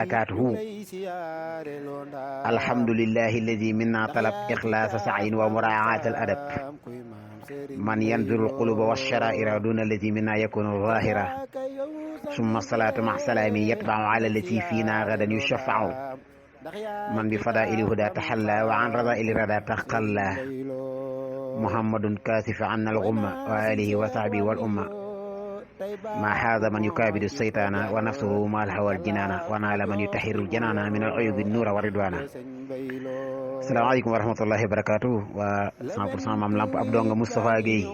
barakatuhu alhamdulillahi alladi minna talab ikhlasa sa'yin wa mura'at al adab man yanzuru al quluba wa sharaira duna alladi minna yakunu zahira summa salatu ma salami yatba'u ala allati fina gadan yushafa'u man bi fada'ili huda tahalla wa an rada'ili rada taqalla muhammadun kasifa anna al ghumma wa alihi wa sahbihi wal umma ma haada man yukabidu seytaana wa nafsuhu ma alhawal jinaana wa naala man yutahiru janaana min al uyubi nuura wa ridwaana. asalaamaaleykum wa rahmatullahi wa barakaatu. waa 100% Mame Lamp ab donga Moustapha Guèye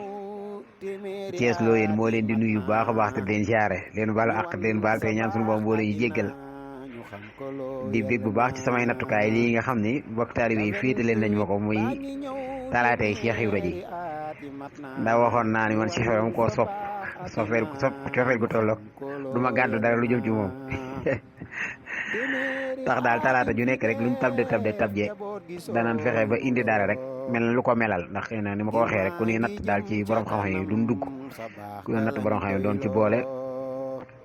Thiès loo yéen moo leen di nuyu baax a baax te leen siyaare leen baalu àq leen baal te ñaan suñu borom boo leen jéggal di bég bu baax ci samay nattukaay lii nga xam ni bokk taalibe yi féete leen nañ ma ko muy talaatay Cheikh Ibra ji ndax waxoon naa ni man Cheikh Ibra koo sopp cofeel gu tolloog du ma gàddu dara lu jëm ci moom tax daal talaata ju nekk rek luñ tabje danañ fexe ba indi dara rek mel na lu ko melal ndax xëy na ni ma ko waxee rek ku ni natt daal ci borom xam-xam yi duñ dugg ku doon natt borom xam yi doon ci boole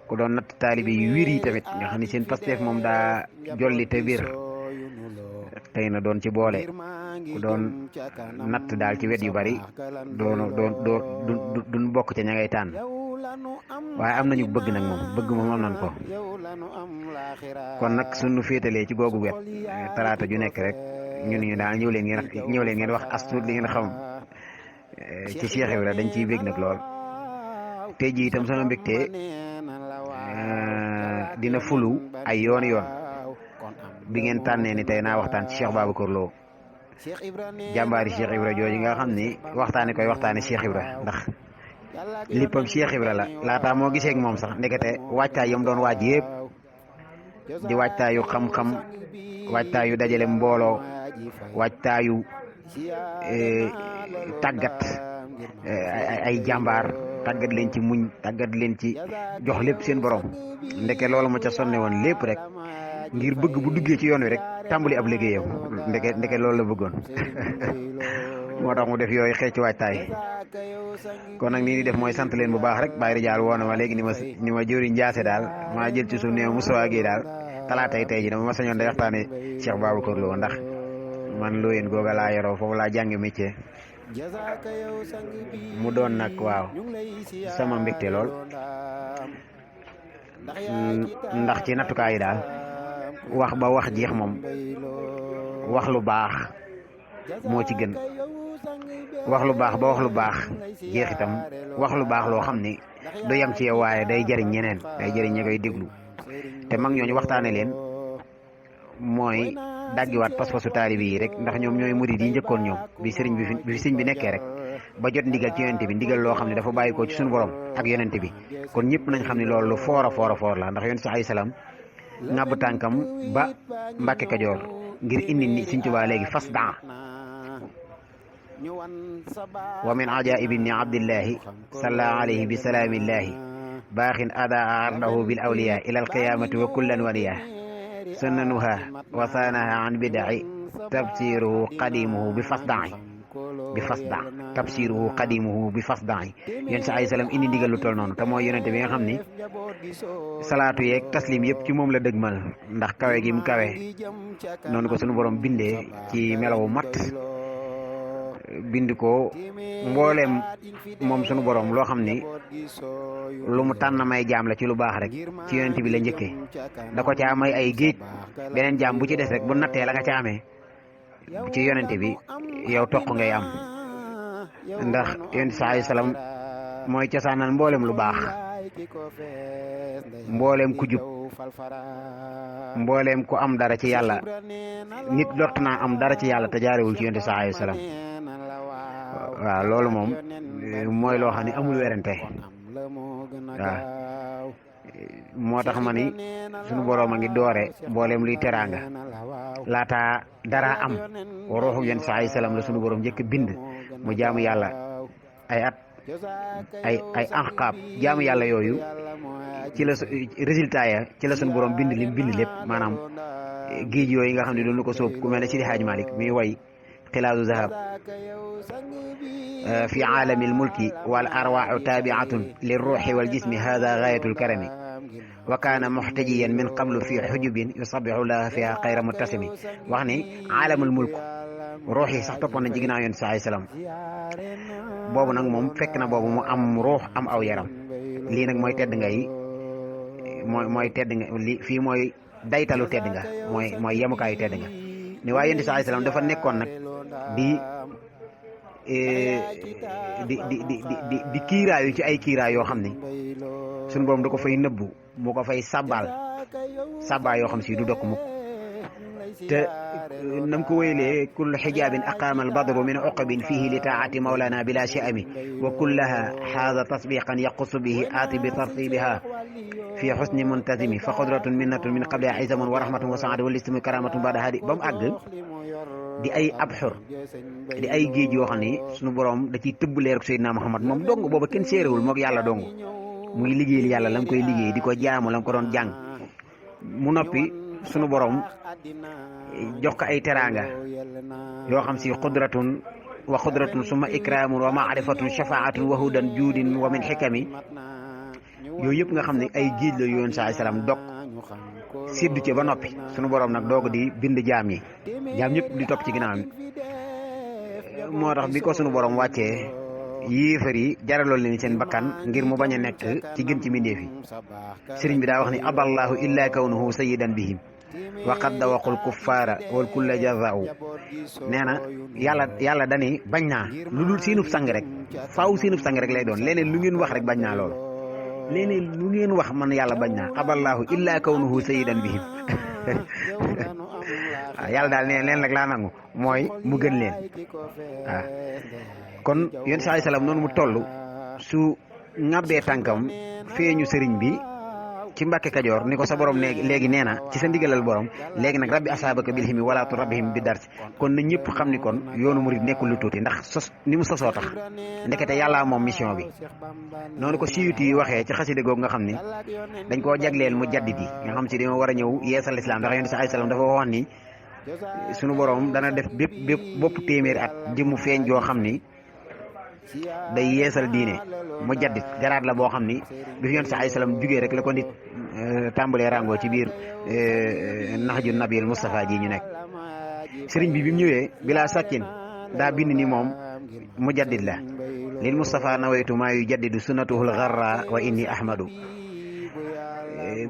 ku doon natt taalibe yi wiir yi tamit nga xam ni seen pasteef moom daa jolli te biir xëy na doon ci boole ku doon natt daal ci wet yu bari duñ bokk ca ña ngay tànn waaye am nañu bëgg nag moom bëgg moom am nañ ko kon nag suñu féetalee ci googu wet talaata ju nekk rek ñun ñu daal ñëw leen ngeen wax astuut li ngeen xam ci Cheikh Ibra dañ ciy bég nag lool tey ji itam sama mbégte dina fulu ay yoon bi ngeen tànnee ni tey naa waxtaan ci Cheikh Babacar Lo jàmbaari Cheikh Ibra jooju nga xam ni waxtaane Cheikh Ibra ndax léppam Cheikh Ibra la laataa moo gisee ak moom sax ndekete waajtaay yam doon waaj yëpp di waajtaayu xam-xam waajtaayu dajale mbooloo waajtaayu tàggat ay jàmbaar tàggat leen ci muñ tàggat leen ci jox lépp seen borom ndeke loolu ma ca sonne woon lépp rek ngir bëgg bu duggee ci yoon wi rek tàmbali ab liggéeyam ndeke loolu la bëggoon moo tax mu def yooyu xeec ci waajtaay kon nag nii di def mooy sant leen bu baax rek bàyyi rijaal woon na ma léegi ni ma jëriñ njaase daal maa jël ci suuf néew Moustapha Guèye daal talaatay tey ji dama ma sañoon day waxtaane Cheikh Babacar Lo ndax man loo yéen googa laa yoroo foofu laa jànge métier mu doon nag waaw sama mbégte lool ndax ci nattukaay yi daal wax ba wax jeex moom wax lu baax moo ci gën wax lu baax ba wax lu baax jeex itam wax lu baax loo xam ni du yem ci yow waaye day jëriñ ñeneen day jëriñ ñi koy déglu te mag ñooñu waxtaane leen mooy daggiwaat pas-pasu taalibe yi rek ndax ñoom ñooy murid yi njëkkoon ñoom bi sëriñ bi sëriñ bi nekkee rek ba jot ndigal ci yonente bi ndigal loo xam ne dafa bàyyi ko ci suñu borom ak yonente bi kon ñëpp nañ xam ne loolu lu foor a foor la ndax yonente alayhi salaam ngàbb tànkam ba Mbàkke Kajoor ngir indi ni Sëriñ Tuubaa léegi fas daa wa min ajaibi ni abdillahi salla alayhi bi salaamillahi baaxin adaa ardahu bil awliya ila alqiyamati wa kullan waliya sunnanuha wa saanaha an bidai tabsiruhu qadimuhu bi fasda tabsiruhu qadimuhu bi fasda yéen sa ay salaam indi ndigal lu toll noonu te mooy yonente bi nga xam ni salaatu yeeg taslim yëpp ci moom la dëgmal ndax kawe gi mu kawe noonu ko sunu borom bindee ci melawu mat bind ko mbooleem moom sunu borom loo xam ni lu mu tànn may jaam la ci lu baax rek ci yonent bi la njëkkee da ko caa may ay géej beneen jaam bu ci des rek bu nattee la nga ca amee ci yonent bi yow toq ngay am ndax yonent sa alayhi salaam mooy cosaanal mbooleem lu baax mbooleem ku jub mbooleem ku am dara ci yàlla nit lott naa am dara ci yàlla te jaarewul ci yonent sa alayhi salaam waaw loolu moom mooy loo xam ne amul werante waaw moo tax ma ni sunu boroom a ngi doore mbooleem luy teraanga laata dara am ruuxu yonent sa alayhi salaam la sunu boroom njëkk bind mu jaamu yàlla ay at ay anqaab jaamu yàlla yooyu ci la résultat ya ci la sunu boroom bind lim bind lépp maanaam géej yooyu nga xam ne doon ko sóob ku mel ne Sidi Hadj Malick mi way xilaasu zahab fi aalami almulki wal arwaaxu taabiatun lirruuxi wal jismi hada gaayatul karami wa kaana muxtajiyan min qablu fi xujubin yusabixu laha fiha xayra muttasimi wax ni aalamul mulk ruux yi sax toppoon nañ ci ginnaaw yoon saa salaam boobu nag moom fekk na boobu mu am ruux am aw yaram lii nag mooy tedd nga yi mooy tedd nga li fii mooy daytalu tedd nga mooy yemukaayu tedd nga ni waaye yonent saa salaam dafa nekkoon nag di kiiraayu ci ay kiiraay yoo xam ne suñu borom da ko fay nëbbu mu ko fay sabbaal yoo xam si du dokk mukk te nam ko wéylee kullu xijaabin aqaama albadru min uqabin fihi li taati mawlana bila sha'ami wa kullaha xaada tasbiqan yaqusu bihi aati bi tartibiha fi xusni muntazimi fa qudratun minnatun min qabliha izamun wa rahmatun wa saada wal istimu karamatun baada hadi ba mu àgg di ay abxur di ay géej yoo xam ne suñu borom da ciy tëbb leer ko Seydina Muhammad moom dong booba kenn séeréwul moog yàlla dong mu ngi liggéeyal yàlla la mu koy liggéey di ko jaamu la mu ko doon jàng mu noppi sunu borom jox ko ay teraanga yoo xam si xudratun summa ikramun wa maarifatun shafaatun wa hudan juudin wa min xikami yooyu yëpp nga xam ne ay géej la yoon saa salaam dog séddu ci ba noppi sunu borom nag doog di bind jaam ñëpp di topp ci ginnaawam moo tax bi ko sunu borom wàccee yéefar yi jaraloon leen seen bakkan ngir mu bañ a nekk ci gën ci mbindeef yi sëriñ bi daa wax ni aballahu illa kawnuhu sayyidan bihim wa qad dawaqul kuffaara wal kulla jazaa'u nee na yàlla dani bañ naa lu dul seenub sang rek faaw seenub sang rek lay doon leneen lu ngeen wax rek bañ naa loolu leneen lu ngeen wax man yàlla bañ naa aballahu illa kawnuhu sayyidan bihim waaw yàlla daal nee leen rek laa nangu mooy mu gën leen waaw kon yonent saa salaam noonu mu toll su ŋàbbee tànkam feeñu sëriñ bi ci Mbàkke Kajoor ni ko sa borom léegi nee na ci sa ndigalal borom léegi nag rabbi asaabaka bil himi wala tu rabbihim bi darsi kon na ñëpp xam ni kon yoonu murid nekkul lu tuuti ndax ni mu sosoo tax ndekete yàllaa moom mission bi noonu ko siyuti yi waxee ci xaside googu nga xam ni dañ koo jagleel mu jaddit yi nga xam si dañoo war a ñëw yeesal islam ndax yonent saa salaam dafa waxoon ni sunu borom dana def bopp téeméeri at jëmu feeñ joo xam ni day yeesal diine mu jaddit garaat la boo xam ni bi fi yonent sa ay salaam jugee rek la ko nit tàmbalee rango ci biir naxju nabil Moustapha ji ñu nekk sëriñ bi mu ñëwee bilaa sàkkin daa bind ni moom mu jaddit la lil Moustapha nawaytu maa yu jaddidu sunnatuhul gharra wa inni ahmadu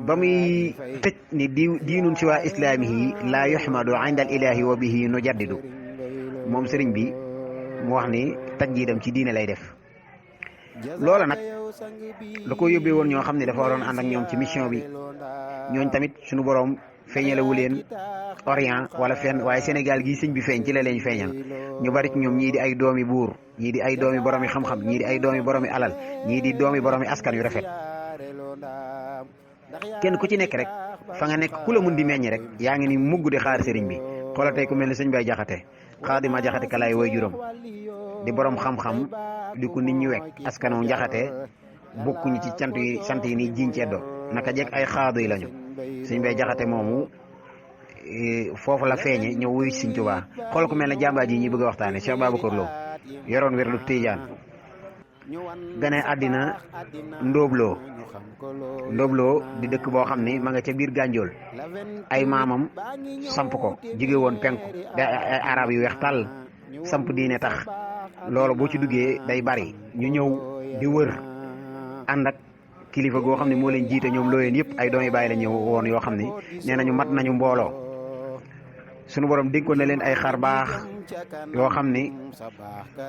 ba muy tëj ni diinun si waa islaamihi laa yuhmadu inda al ilahi wa bihi nu jaddidu moom sëriñ bi mu wax ni tajdiidam ci diine lay def loola nag da ko yóbbee woon ñoo xam ne dafa waroon ànd ak ñoom ci mission bi ñooñ tamit suñu borom feeñalewu leen Orient wala fenn waaye Sénégal gii sëñ bi feeñ ci la leen feeñal ñu bari ci ñoom ñii di ay doomi buur ñii di ay doomi boromi xam-xam ñii di ay doomi boromi alal ñii di doomi boromi askan yu rafet kenn ku ci nekk rek fa nga nekk ku la mun di meññ rek yaa ngi ni mugg di xaar sëriñ bi xoolal tey ku mel ne sëñ Bay Jaxate Xaadima Jaxate kalaay way juróom di borom xam-xam di ko nit ñi wekk askanu Jaxate bokkuñu ci sant yi ni jiñ ceddo naka jekk ay xaadu yi lañu sëñ Bay Jaxate moomu foofu la feeñe ñëw wuy Sëñ Tuubaa xool ku mel ne jàmbaar ji ñi bëgg a waxtaane Cheikh Babacar Lo yoroon wér lu Tijaan gane àddina Ndóobloo di dëkk boo xam ni ma nga ca biir Gànjool ay maamam samp ko jóge woon penku da ay arab yu weex tàll samp diine tax loolu boo ci duggee day bari ñu ñëw di wër ànd ak kilifa goo xam ne moo leen jiite ñoom looyeen yëpp ay doomi bàyyi la ñëw woon yoo xam ne nee nañu mat nañu mbooloo sunu borom dénkoon na leen ay xar baax yoo xam ni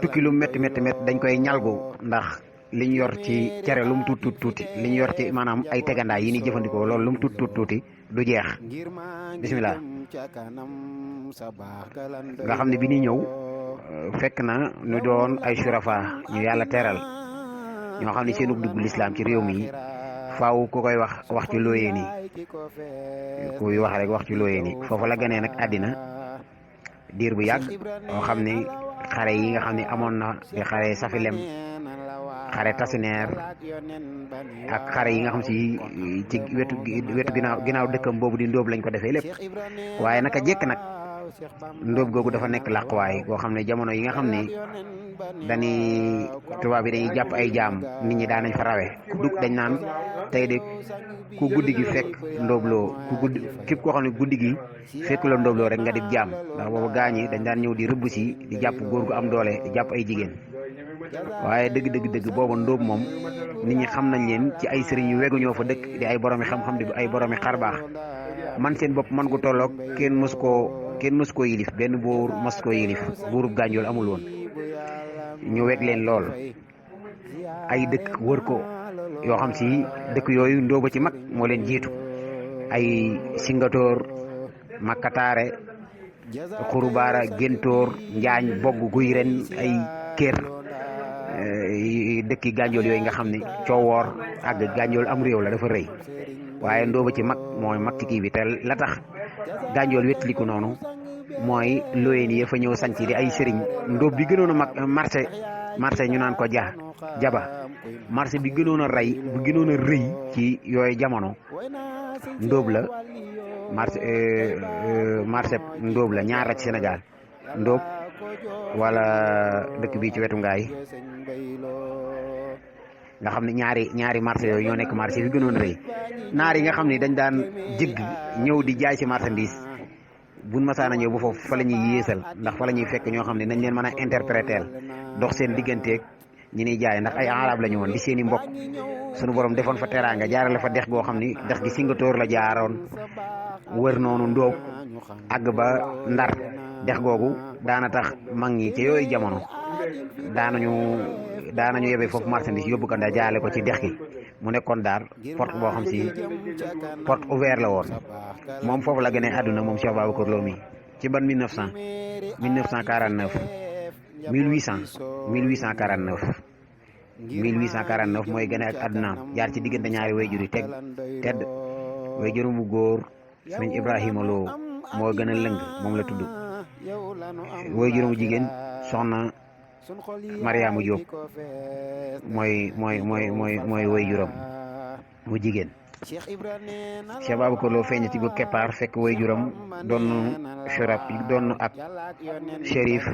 tukki lu métti dañ koy ñalgu ndax liñ yor ci cere lu mu tuuti liñ yor ci maanaam ay tegandaay yi ni jëfandikoo loolu lu mu tuuti du jeex bismillah nga xam ne bi ñuy ñëw fekk na ñu doon ay surafa ñu yàlla teral ñoo xam ne seenug dugg lislaam ci réew mi faaw ku koy wax ci looyee ni kuy wax rek wax ci looyee ni foofu la gënee nag àddina diir bu yàgg moo xam ne xare yi nga xam ne amoon na di xare Safilem xare Tasineer ak xare yi nga xam si ci wetu ginnaaw dëkkam boobu di Ndóob lañ ko defee lépp waaye naka jekk nag ndóob googu dafa nekk làquwaay goo xam ne jamono yi nga xam ne dañuy tubaab yi dañuy jàpp ay jaam nit ñi daan nañ fa rawe ku dugg dañ naan tey de ku guddi gi fekk ndóobloo ku guddi képp koo xam ne guddi gi fekk la ndóobloo rek nga dib jaam ndax boobu gaañ yi dañ daan ñëw di rëbb si di jàpp góor gu am doole di jàpp ay jigéen waaye dëgg boobu ndóob moom nit ñi xam nañ leen ci ay sëriñ yu wegu ñoo fa dëkk di ay boromi xam-xam di ay boromi xarbaax man seen bopp man gu tolloog kenn mës koo yilif benn buur mës koo yilif buurub Gànjool amul woon ñu weg leen lool ay dëkk wër ko yoo xam si dëkk yooyu ndóoba ci mag moo leen jiitu ay Singatoor Makkataare Xurubaara Géntoor Njaañ Bogg Guy Ren ay Kér dëkki Gànjool yooyu nga xam ne coowoor ak Gànjool am réew la dafa rëy waaye ndóoba ci mag mooy mag ci kii bi te la tax Gànjool wétliku noonu mooy looyeen yi fa ñëw sanc di ay sëriñ ndóob bi gënoon a mag marché ñu naan ko jaba marché bi gënoon a rëy ci yooyu jamono ndóob la marché ndóob la ñaar la ci Sénégal ndóob wala dëkk bii ci wetu ngaay nga xam ne ñaari marché yooyu ñoo nekk marché bi gënoon rëy naar yi nga xam ne dañ daan jëgg ñëw di jaay ci marchandise buñ masaana ñëw ba foofu fa la ñuy yéesal ndax fa la ñuy fekk ñoo xam ne nañ leen mën a interpréter dox seen digganteeg ñi ñuy jaay ndax ay arab la ñu woon di seen i mbokk sunu borom defoon fa teraanga jaarale fa dex goo xam ni dex gi Singatoor la jaaroon wër noonu ndóob àgg ba Ndar dex googu daana tax mag ñi ci yooyu jamono daanañu yebee foofu marchandise yóbbu ko Ndar jaale ko ci dex gi mu nekkoon daal porte boo xam si porte ouvert la woon moom foofu la gënee àdduna moom Cheikh Babacar Lo mi ci ban 1949 1849 mooy gënee ak àddunaam jaar ci diggante ñaari wayjur yi tedd wayjurum bu góor sëñ Ibrahima Lo moo gën a lëng moom la tudd wayjurum bu jigéen soxna Mariama Diop mooy wayjuram bu jigéen Cheikh Babacar Lo feeñ ci bu keppaar fekk wayjuram doon shurab doon ab shérif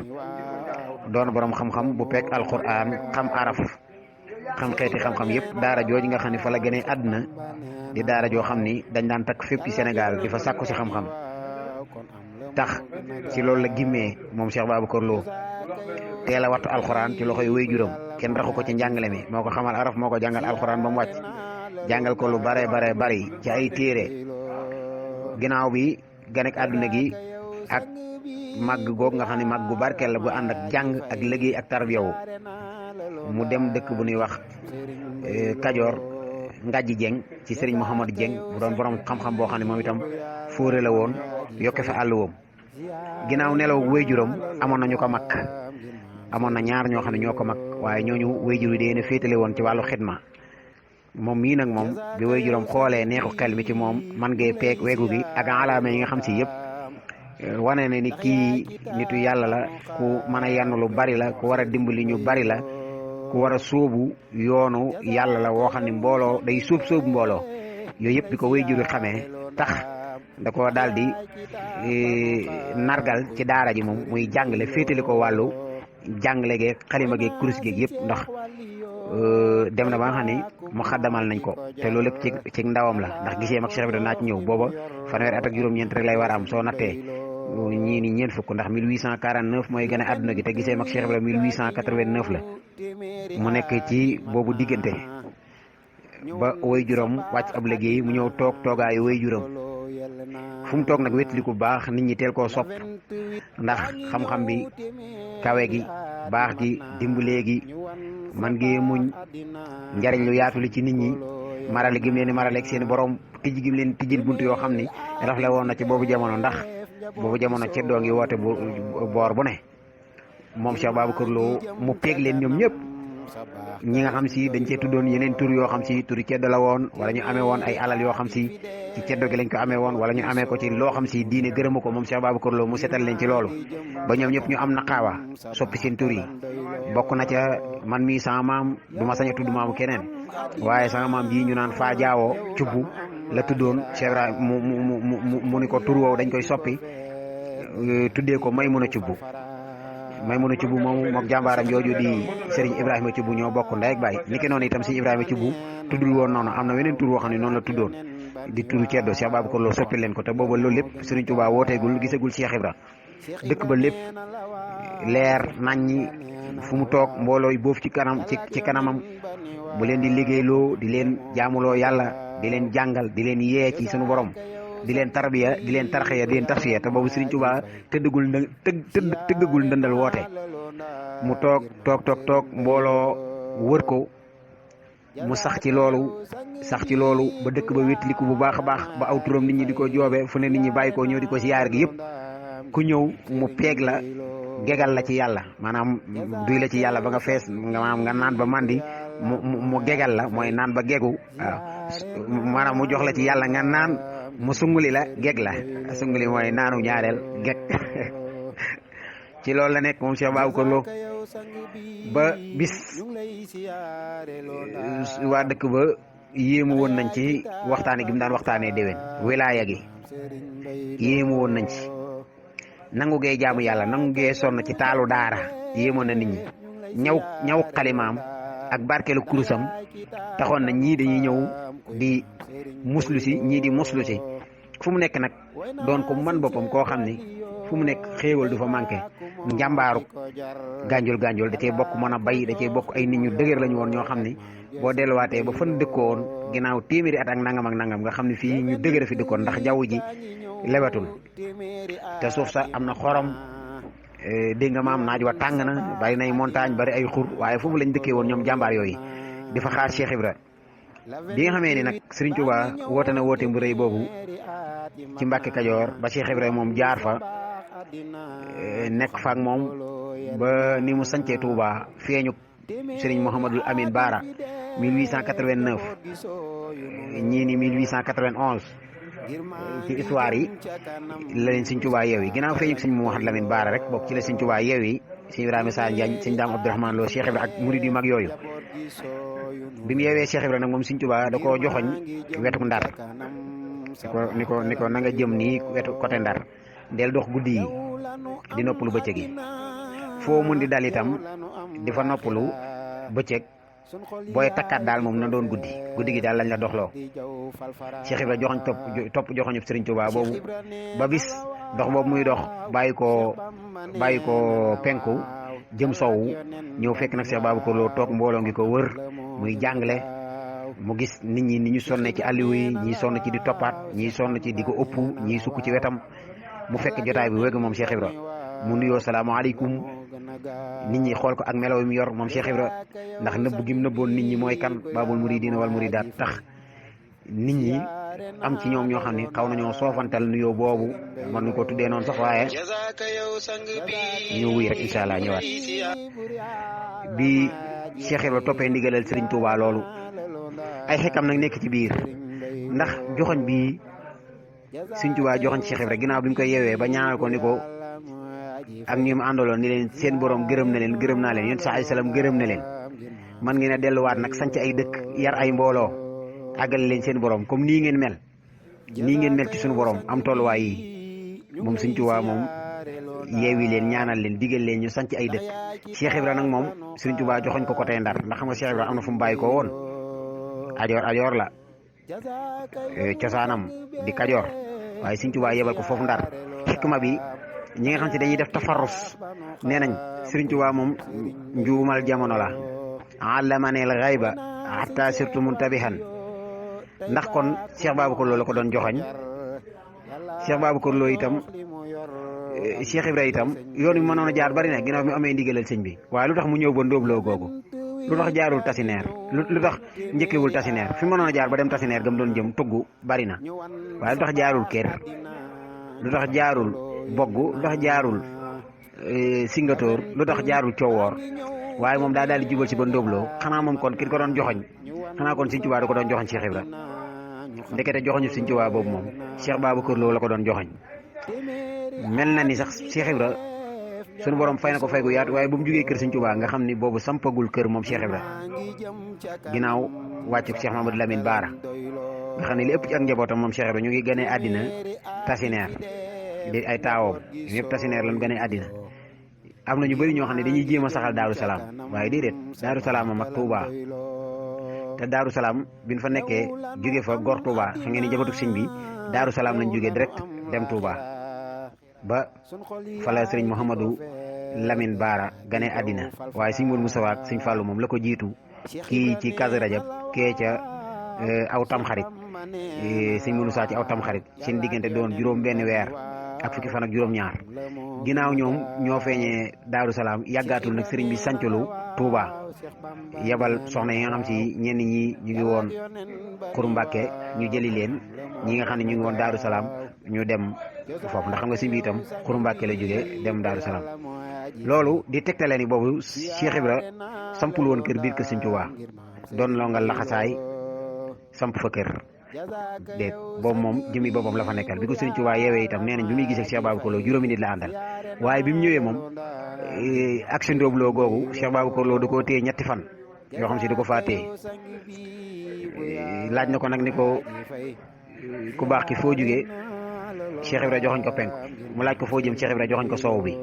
doon borom xam-xam bu pekk alquran xam araf xam xeeti xam-xam yëpp daara jooju nga xam ne fa la gënee àdduna di daara joo xam ni dañ daan takk fépp ci Sénégal di fa sàkku si xam-xam tax ci loolu la gimmee moom Cheikh Babacar Lo teel a wattu alxuraan ci loxoy wayjuram kenn raxu ko ci njàngale mi moo ko xamal araf moo ko jàngal alxuraan ba mu wàcc jàngal ko lu bare bari ci ay téere ginnaaw bi ganek àdduna gi ak màgg goog nga xam ne màgg gu barkeel la gu ànd ak jàng ak liggéey ak tarbiyawu mu dem dëkk bu ñuy wax Kajoor Ngàjji Jeng ci Serigne Mouhamadou Jeng bu doon borom xam-xam boo xam ne moom itam fóore la woon yokke fa àll woom ginnaaw nelaw wayjuram amoon nañu ko mag amoon na ñaar ñoo xam ne ñoo ko mag waaye ñooñu wayjur yi dee féetale woon ci wàllu xidma moom mii nag moom bi wayjuram xoolee neexu xel mi ci moom man ngee peeg weegu gi ak alaama yi nga xam si yëpp wane ne ni kii nitu yàlla la ku mën a yann lu bari la ku war a dimbali ñu bari la ku war a sóobu yoonu yàlla la woo xam ne mbooloo day sóobu mbooloo yooyu yëpp bi ko wayjur yi xamee tax da ko daal di nargal ci daara ji moom muy jàngale féetali ko wàllu jàngale geeg xalima geeg kurus geeg yëpp ndax dem na ba nga xam ne mu xaddamal nañ ko te loolu lépp ci ndawam la ndax gisee mag Cheikh Ibrahima naa ci ñëw booba fanweeri at ak juróom-ñeent rek lay war a am soo nattee ñii ni ñeent fukk ndax 1849 mooy gën a àdduna gi te gisee mag Cheikh Ibrahima 1889 la mu nekk ci boobu diggante ba way juróom wàcc ab liggéey mu ñëw toogaayu way juróom fu mu toog nag wétli ku baax nit ñi teel koo sopp ndax xam-xam bi kawe gi baax gi dimbalee gi man gi muñ njariñ lu yaatu li ci nit ñi marale gim leen marale ak seen borom tijji gim leen tijjil bunt yoo xam ni rafle woon na ci boobu jamono ndax boobu jamono ceddoo ngi woote boor bu ne moom Cheikh Babacar Lo mu peeg leen ñoom ñëpp ñi nga xam si dañ cee tuddoon yeneen tur yoo xam si turi ceddo la woon wala ñu amee woon ay alal yoo xam si ci ceddo gi lañ ko amee woon wala ñu amee ko ci loo xam si diine gërëma ko moom Cheikh Babacar Lo mu setal leen ci loolu ba ñoom ñëpp ñu am naqaawa soppi seen tur yi bokk na ca man mii sama maam du ma sañ a tudd maamu keneen waaye sama maam ji ñu naan faa jaawoo cubbu la tuddoon Cheikh Ibrahima mu ni ko tur woowu dañ koy soppi tuddee ko Maymuna Cubb moom mook jàmbaaram jooju di Serigne Ibrahima Cubb ñoo bokk ndey ak baay niki noonu itam Serigne Ibrahima Cubb tuddul woon noonu am na weneen tur woo xam ne noonu la tuddoon di turu ceddo Cheikh Babacar Lo soppi leen ko te booba loolu lépp Serigne Touba wooteegul gisagul Cheikh Ibra dëkk ba lépp leer naññi fu mu toog mbooloo yi boofu ci kanamam bu leen di liggéeyloo di leen jaamuloo yàlla di leen jàngal di leen yee ci sunu borom di leen tarbiya di leen tarxiya di leen tasfiya te boobu Serigne Touba tëggagul ndëndal woote mu toog mbooloo wër ko mu sax ci loolu ba dëkk ba wétliku bu baax a baax ba aw turam nit ñi di ko joobe fu ne nit ñi bàyyi ko ñëw di ko siyaar gi yëpp ku ñëw mu peeg la gegal la ci yàlla maanaam duy la ci yàlla ba nga fees nga naan ba mandi mu gegal la mooy naan ba gegu waaw maanaam mu jox la ci yàlla nga naan mu sunguli la geg la sunguli mooy naanu ñaareel geg ci loolu la nekk moom Cheikh Babacar Lo ba bis waa dëkk ba yéemu woon nañ ci waxtaane gi mu daan waxtaanee déwén wilaaya gi yéemu woon nañ ci nangu gee jaamu yàlla nangu gee sonn ci taalu daara yéemoon na nit ñi ñaw xalimaam ak barkeelu kurusam taxoon na ñii dañuy ñëw di muslu si ñii di muslu si fu mu nekk nag doon ko man boppam koo xam ni fu mu nekk xéewal du fa manqué njàmbaaru gànjol da cee bokk mën a bay da cee bokk ay nit ñu dëgër lañu woon ñoo xam ni boo delluwaatee ba fan dëkkoon ginnaaw téeméeri at ak nangam nga xam ne fii ñu dëgër fi dëkkoon ndax jaww ji lewetul te suuf sa am na xorom dégg nga maam naaj wa tàng na bari nay montagne bari ay xur waaye foofu lañ dëkkee woon ñoom jàmbaar yooyu di fa xaar Cheikh Ibra bi nga xamee ni nag Serigne Touba woote na woote bu rëy boobu ci Mbàkke Kajoor ba Cheikh Ibra moom jaar fa nekk fa ak moom ba ni mu sancee Touba feeñu Serigne Mouhamadul Amin Baara 1889 ñii ni 1891 ci histoire yi la leen Serigne Touba yeew yi ginnaaw feeñu Serigne Mouhamadul Amin Baara rek bokk ci la Serigne Touba yeew yi Serigne Ibrahima Sarr Ndiagne Serigne Dame Abdourahmane Lo Cheikh Ibra ak murid yu mag yooyu bi mu yeewee Cheikh Ibra nag moom Serigne Touba da koo joxoñ wetu Ndar ni ko na nga jëm nii wetu côté Ndar del dox guddi yi di noppalu bëccëg yi foo mun di dal itam di fa noppalu bëccëg booy takkaat daal moom na doon guddi gi daal lañ la doxloo Cheikh Ibra joxoñ topp joxoñu Serigne Touba boobu ba bis dox boobu muy dox bàyyi ko penku jëm soowu ñëw fekk nag Cheikh Babacar Lo toog mbooloo ngi ko wër muy jàngale mu gis nit ñi ni ñu sonne ci àlliw yi ñii sonn ci di toppaat ñii sonn ci di ko ëpp ñii sukk ci wetam mu fekk jotaay bi wégg moom Cheikh Ibra mu nuyoo salaamaaleykum nit ñi xool ko ak melaw yi mu yor moom Cheikh Ibra ndax nëbb gi mu nëbboon nit ñi mooy kan baabul muridiina wal muridaat tax nit ñi am ci ñoom ñoo xam ne xaw nañoo soofantal nuyoo boobu man nu ko tuddee noonu sax waaye ñu wuy rek incha allah ñëwaat bi Cheikh Ibra toppee ndigalal Serigne Touba loolu ay xekkam nag nekk ci biir ndax joxoñ bi Serigne Touba joxoñ Cheikh Ibra ginnaaw bi mu koy yeewee ba ñaanal ko ni ko ak ñi mu àndaloon ni leen seen borom gërëm na leen gërëm naa leen yéen sax ay salaam gërëm na leen man ngeen a delluwaat nag sanc ay dëkk yar ay mbooloo àggale leen seen borom comme nii ngeen mel ci suñu borom am tolluwaay yi moom Serigne Touba moom yeewi leen ñaanal leen digal leen ñu sanc ay dëkk Cheikh Ibra nag moom Serigne Touba joxoñ ko côté Ndar ndax xam nga Cheikh Ibra am na fu mu bàyyi ko woon ajoor la cosaanam di Kajoor waaye Serigne Touba yebal ko foofu Ndar xikma bi ñi nga xam ci dañuy def tafarrus nee nañ Serigne Touba moom njuumal jamono la allamaneel xayba hatta surtout muntabihan ndax kon Cheikh Babacar Lo la ko doon joxoñ Cheikh Babacar Lo itam Cheikh Ibra itam yoon wi mënoon a jaar bari na ginnaaw mi amee ndigalal sëñ bi waaye lu tax mu ñëw ba ndóobloo googu lu tax jaarul tasineer lu tax njëkkewul tasineer fi mënoon a jaar ba dem tasineer gam doon jëm tugg bari na waaye lu tax jaarul kër lu tax jaarul bogg lu tax jaarul singatoor lu tax jaarul coowoor waaye moom daal di jubal ci ba ndóobloo xanaa moom kon ki ko doon joxoñ xanaa kon Serigne Touba da ko doon joxoñ Cheikh Ibra ndekete joxoñu Serigne Touba boobu moom Cheikh Babacar Lo la ko doon joxoñ mel na ni sax Cheikh Ibra sunu borom fay na ko fay gu yaatu waaye bu mu jugee kër Serigne Touba nga xam ni boobu sampagul kër moom Cheikh Ibra ginnaaw wàccu Cheikh Mamadou Lamine Baara nga xam ne li ëpp ci ak njabootam moom Cheikh Ibra ñu ngi gënee àddina tasineer di ay taawam ñëpp tasineer lañ gën a àddina am na ñu bëri ñoo xam ne dañuy jéem a saxal Daaru Salaam waaye déedéet Daaru Salaam am ak Touba te Daaru Salaam biñ fa nekkee jóge fa gor Touba fa ngeen ni jabatu sëñ bi Daaru Salaam lañ jógee direct dem Touba ba fa la sëriñ Mouhamadou Lamine Baara gane àddina waaye sëñ Mourou Moustapha ak sëñ Fallou moom la ko jiitu kii ci Kazu Rajab kee ca aw Tamxarit sëñ Mourou Moustapha ci aw Tamxarit seen diggante doon juróom benn weer ak fukki fan ak juróom-ñaar ginnaaw ñoom ñoo feeñee Daaru Salaam yàggaatul nag sëriñ bi sancalu Touba yebal soxna yi nga xam si ñenn ñi ñu ngi woon Xuru Mbàkke ñu jëli leen ñi nga xam ne ñu ngi woon Daaru Salaam ñu dem foofu ndax xam nga sëñ bi itam Xuru Mbàkke la jógee dem Daaru Salaam loolu di tegtale ni boobu Cheikh Ibra sampul woon kër biir kër sëñ Touba doon longal laxasaay samp fa kër déet boobu moom jëmi boppam la fa nekkal bi ko sëñ Touba yeewee itam nee nañ bi muy gisee Cheikh Babacar Lo juróomi nit la àndal waaye bi mu ñëwee moom action ndóobloo googu Cheikh Babacar Lo da koo téye ñetti fan yoo xam si da ko faa téye laaj na ko nag ni ko ku baax ki foo jugee Cheikh Ibra joxoñ ko penku mu laaj ko foo jëm Cheikh Ibra joxoñ ko soow bi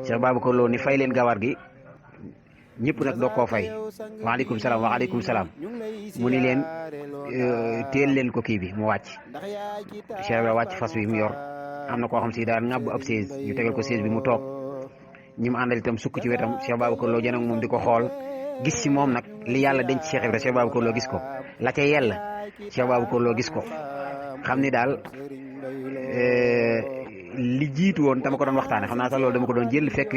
Cheikh Babacar Lo ni fay leen gawar gi ñëpp nag doo koo fay waaleykum salaam waaleykum salaam mu ni leen téel leen ko kii bi mu wàcc Cheikh Ibra wàcc fas wi mu yor am na koo xam si daan ŋàbb ab chaise ñu tegal ko chaise bi mu toog ñi mu àndal itam sukk ci wetam Cheikh Babacar Lo jënd ak moom di ko xool gis si moom nag li yàlla denc Cheikh Ibra Cheikh Babacar Lo gis ko la ca yella Cheikh Babacar Lo gis ko xam ni daal li jiitu woon dama ko doon waxtaane xam naa sax loolu dama ko doon jël fekk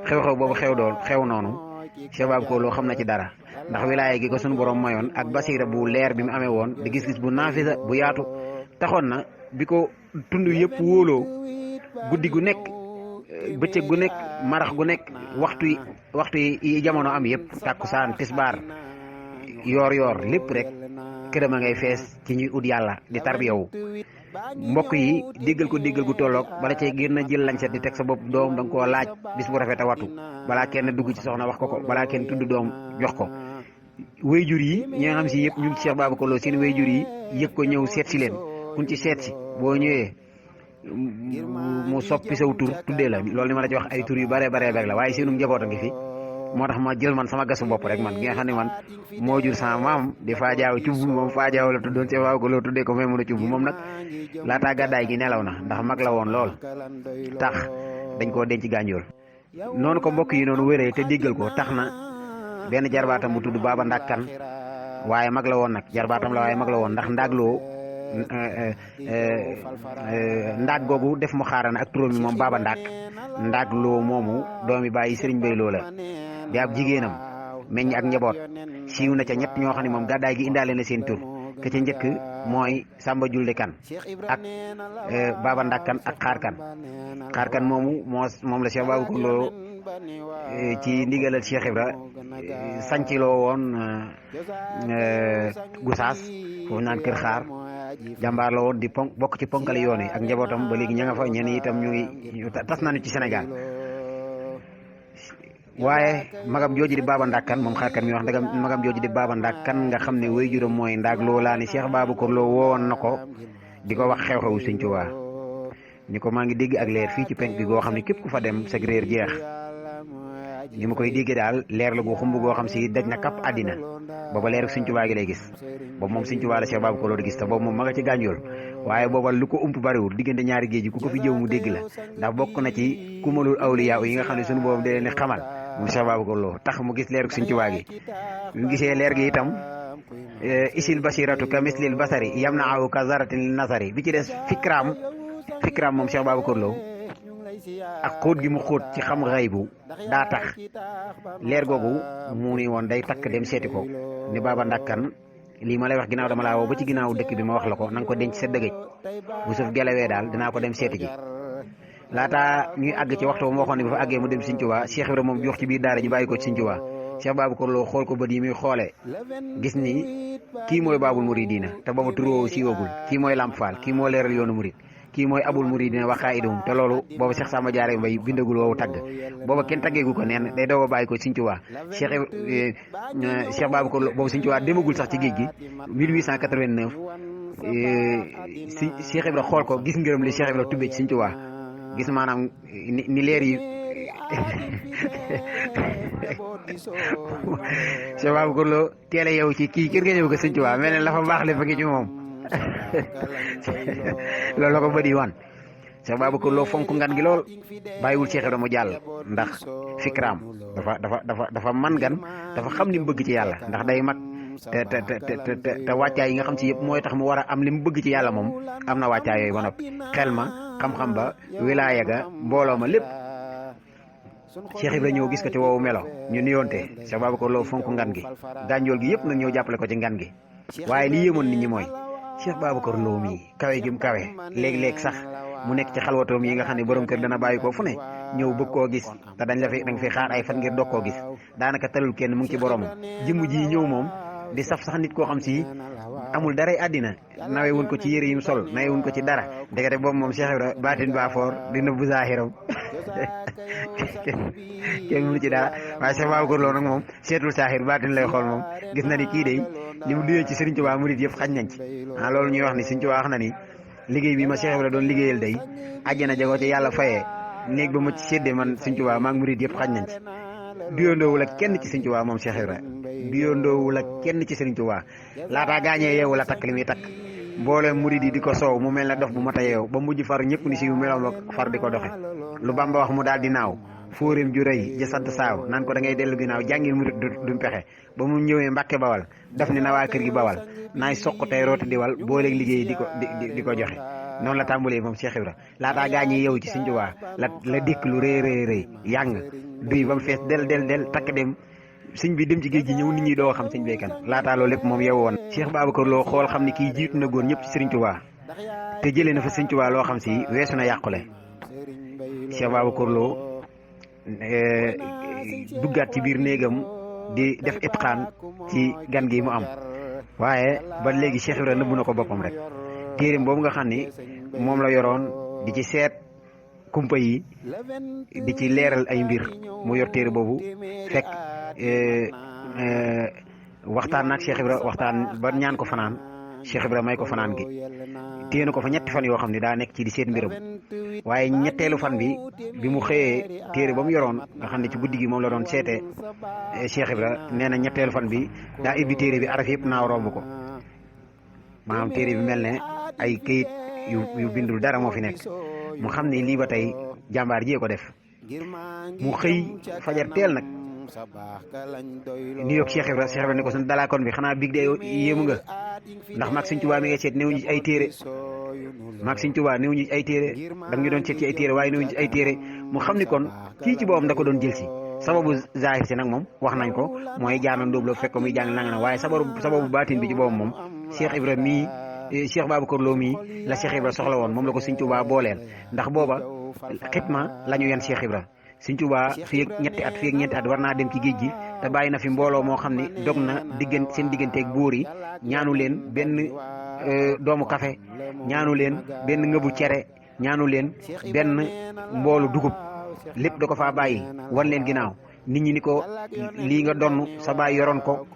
xew-xew boobu xew noonu Cheikh Babacar Lo xam na ci dara ndax wilaaya gi ko suñu borom mayoon ak basiira bu leer bi mu amee woon di gis-gis bu naafisa bu yaatu taxoon na bi ko tund yëpp wóoloo guddi gu nekk bëccëg gu nekk marax gu nekk waxtu yi jamono am yëpp tàkkusaan tisbaar yoor lépp rek këram a ngay fees ci ñuy ut yàlla di tarbiyawu mbokk yi déggal gu tolloog bala cee gën a jël lañset di teg sa bopp doom da nga koo laaj bis bu rafet a watu balaa kenn dugg ci soxna wax ko balaa kenn tudd doom jox ko wayjur yi ñi nga xam si yëpp ñu ngi ci Cheikh Babacar Lo seen wayjur yi yëg ko ñëw seet si leen kun ci seet si boo ñëwee mu soppi saw tur tuddee la loolu ni ma la ci wax ay tur yu bare la waaye seenu njaboot a ngi fi moo tax ma jël man sama gasu bopp rek man gi nga xam ne man moo jur sama maam di faajaaw cubb moom faajaaw la tuddoon Cheikh Babacar Lo tuddee ko may mën a cubb moom nag laataa gàddaay gi nelaw na ndax mag la woon lool tax dañ koo denc gànjool noonu ko mbokk yi noonu wéree te déggal ko tax na benn jarbaatam bu tudd Baba Ndakkan waaye mag la woon nag jarbaatam la waaye mag la woon ndax ndaagloo ndaag googu def mu xaarana ak turam mi moom Baba ndaagloo moomu doomi bàyyi Sëriñ Bay Lo la di ab jigéenam meññ ak njaboot siiw na ca ñett ñoo xam ne moom gàddaay gi indaale na seen tur ke ca njëkk mooy Samba Julde Kan ak Baba Ndakkan ak xaar kan moomu moom la Cheikh Babacar Lo ci ndigalal Cheikh Ibra sanciloo woon Gusaas foofu naan kër xaar jàmbaar la woon di bokk ci ponkali yoon yi ak njabootam ba léegi ña nga fa ñenn itam ñu ngi tas nañu ci Sénégal waaye magam jooju di Baba Ndakkan moom xaar kan mi wax ndagam magam jooju di Baba Ndakkan nga xam ne way juróom mooy ndaag loo laa ni Cheikh Babacar Lo woowoon na ko di ko wax xew-xewu Sëñ Tuubaa ni ko maa ngi dégg ak leer fii ci penk bi goo xam ne képp ku fa dem sag réer jeex ni ma koy déggee daal leer la gu xumb goo xam si daj na kapp àddina booba leer Sëñ Tuubaa gi lay gis boobu moom Sëñ Tuubaa la Cheikh Babacar Lo di gis te boobu moom ma nga ci gànjool waaye booba lu ko ump bariwul diggante ñaari géej gi ku ko fi jëw mu dégg la ndax bokk na ci kumalul awliya yi nga xam ne suñu boobu da leen xamal moom Cheikh Babacar Lo tax mu gis leer Sëñ Tuubaa gi mu gisee leer gi itam isil basiratu ka mislil basari yam na aw ka zaratin li nasari bi ci des fikraam moom Cheikh Babacar Lo ak xóot gi mu xóot ci xam xaybu daa tax leer googu mu ni woon day takk dem seeti ko ni Baba Ndakkan lii ma lay wax ginnaaw dama laa woo ba ci ginnaaw dëkk bi ma wax la ko na nga ko denc sa dëgëj bu suuf gelawee daal dinaa ko dem seeti ji laata ñuy àgg ci waxtu ba ma waxoon ne ba fa àggee mu dem Sëñ Tuubaa Cheikh Ibra moom jox ci biir daara ji bàyyi ko ci Sëñ Tuubaa Cheikh Babacar Lo xool ko bët yi muy xoolee gis ni kii mooy Baabul Muridiina te booba turoo siiwagul kii mooy Lamp Fall kii moo leeral yoonu murid kii mooy Abul Muridiina wa qaa'idahum te loolu booba Cheikh Samba Diarra Mbaye bindagul woowu tagg booba kenn taggeegu ko neen day doog a bàyyi ko Sëñ Tuubaa Cheikh Babacar Lo boobu Sëñ Tuubaa demagul sax ci géej gi 1889 si Cheikh Ibra xool ko gis ngërëm li Cheikh Ibra tubbee ci Sëñ Tuubaa gis maanaam ni leer yi Cheikh Babacar Lo teel a yow ci kii kër nga ñëw ko Sëñ Tuubaa mel ne la fa baax lépp a ngi ci moom loolu la ko bëri wan Cheikh Babacar Lo fonk ngan gi lool bàyyiwul Cheikh Ibra mu jàll ndax fikraam dafa man gan dafa xam li mu bëgg ci yàlla ndax day mag te wàccaay yi nga xam si yëpp mooy tax mu war a am li mu bëgg ci yàlla moom am na wàccaay yooyu ba noppi xel ma xam-xam ba wilaaya ga mbooloo ma lépp Cheikh Ibra ñëw gis ko ci woowu melo ñu nuyoonte Cheikh Babacar Lo fonk ngan gi gànjool gi yëpp nag ñëw jàppale ko ci ngan gi waaye li yéemoon nit ñi mooy Cheikh Babacar Lo mii kawe gi mu kawe léeg-léeg sax mu nekk ci xalwatoom yi nga xam ne borom kër dana bàyyi ko fu ne ñëw bëgg koo gis te da nga fi xaar ay fan ngir doog koo gis daanaka talul kenn mu ngi ci boromam jëmm ji ñëw moom di saf sax nit koo xam si amul daray àddina nawe wuñ ko ci yére yi mu sol nawe wuñ ko ci dara ndekete boobu moom Cheikh Ibra baatin ba foor di nëbbu zaahiram kenn mënu ci dara waaye Cheikh Babacar Lo nag moom seetul saahir baatin lay xool moom gis na ni kii day li mu duyee ci Serigne Touba murid yëpp xañ nañ ci loolu ñuy wax ni Serigne Touba wax na ni liggéey bi ma Cheikh Ibra doon liggéeyal day àjjana jagoo ci yàlla fayee néeg ba ma ci séddee man Serigne Touba maag murid yëpp xañ nañ ci duyandoowul ak kenn ci Serigne Touba moom Cheikh Ibra duyandoowul ak kenn ci Serigne Touba laataa gaañee yeewu la takk li muy takk mboolem murid yi di ko soow mu mel ne dof bu mat a yeew ba mujj far ñëpp ni si yu meloom ak far di ko doxe lu Bamba wax mu daal di naaw fóoréem ju rëy ja sant saaw naan ko da ngay dellu ginnaaw jàngi murid du pexe ba mu ñëwee Mbàkke Bawal daf ni na waa kër gi Bawal naay soq tey rooti diwal booleeg liggéey di ko joxe noonu la tàmbalee moom Cheikh Ibra laataa gaañee yeewu ci Sëñ Tuubaa la dikk lu rëy yàng duy ba mu fees del takk dem sëñ bi dem ci géej gi ñëw nit ñi doo xam sëñ béykan laataa loolu lépp moom yeewu woon Cheikh Babacar Lo xool xam ni kii jiitu na góor ñëpp ci Sëriñ Tuubaa te jëlee na fa Sëñ Tuubaa loo xam si weesu na yàqule Cheikh Babacar Lo duggaat ci biir néegam di def itqaan ci gan gi mu am waaye ba léegi Cheikh Ibra nëbbu na ko boppam rek téereem boobu nga xam ni moom la yoroon di ci seet kumpa yi di ci leeral ay mbir mu yor téere boobu fekk waxtaan naag Cheikh Ibra waxtaan ba ñaan ko fanaan Cheikh Ibra may ko fanaan gi téye na ko fa ñetti fan yoo xam ne daa nekk ci di seet mbiram waaye ñetteelu fan bi mu xëyee téere ba mu yoroon nga xam ne ci guddi gi moom la doon seete Cheikh Ibra nee na ñetteelu fan bi daa ibbi téere bi araf yëpp naaw romb ko maanaam téere bi mel ne ay këyit yu bindul dara moo fi nekk mu xam ne lii ba tey jàmbaar jee ko def mu xëy fajar teel nag ni yoog Cheikh Ibra ne ko suñu dalaakoon bi xanaa big de yéemu nga ndax maag Sëñ Tuubaa mi ngay seet néew ñu ci ay téere maag Sëñ Tuubaa néew ñu ci ay téere da nga ñu doon seet ci ay téere waaye néew ñu ci ay téere mu xam ni kon kii ci boppam da ko doon jël si sababu zahir si nag moom wax nañ ko mooy jaana ndóob la fekk ko muy jàng nanga na waaye sababu baatin bi ci boppam moom Cheikh Ibra mii Cheikh Babacar Lo mii la Cheikh Ibra soxla woon moom la ko Sëñ Tuubaa booleel ndax booba xitma la ñu yan Cheikh Ibra Sëñ Tuubaa fii ak ñetti at war naa dem ci géej gi te bàyyi na fi mbooloo moo xam ne dog na seen digganteeg buur yi ñaanu leen benn doomu kafe ñaanu leen benn ngëbu cere ñaanu leen benn mboolu dugub lépp da ko faa bàyyi wan leen ginnaaw nit ñi ni ko lii nga donn sa baay yoroon ko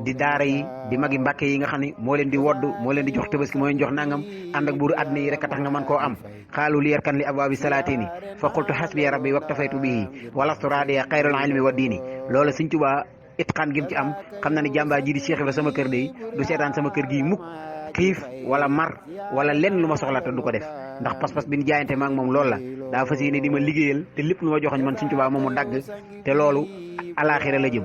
di daara yi di magi mbàkke yi nga xam ne moo leen di wodd moo leen di jox tabaski moo leen jox nangam ànd ak buuru àddina yi rek a tax nga mën koo am xaalu li yarkan li abwaabi salaatini fa qultu hasbiya rabbi waktafaytu bihi walastu raadiya xayrul ilmi wa diini loolu Sëñ Tuubaa itqaan gi mu ci am xam na ne jàmbaar ji di Cheikh Ibra sama kër day du seetaan sama kër gi mukk xiif wala mar wala lenn lu ma soxla te du ko def ndax pas-pas bi ñu jaayante maag moom loolu la daa fas yéene di ma liggéeyal te lépp lu ma joxoñ man Sëñ Tuubaa moomu dagg te loolu alaaxira la jëm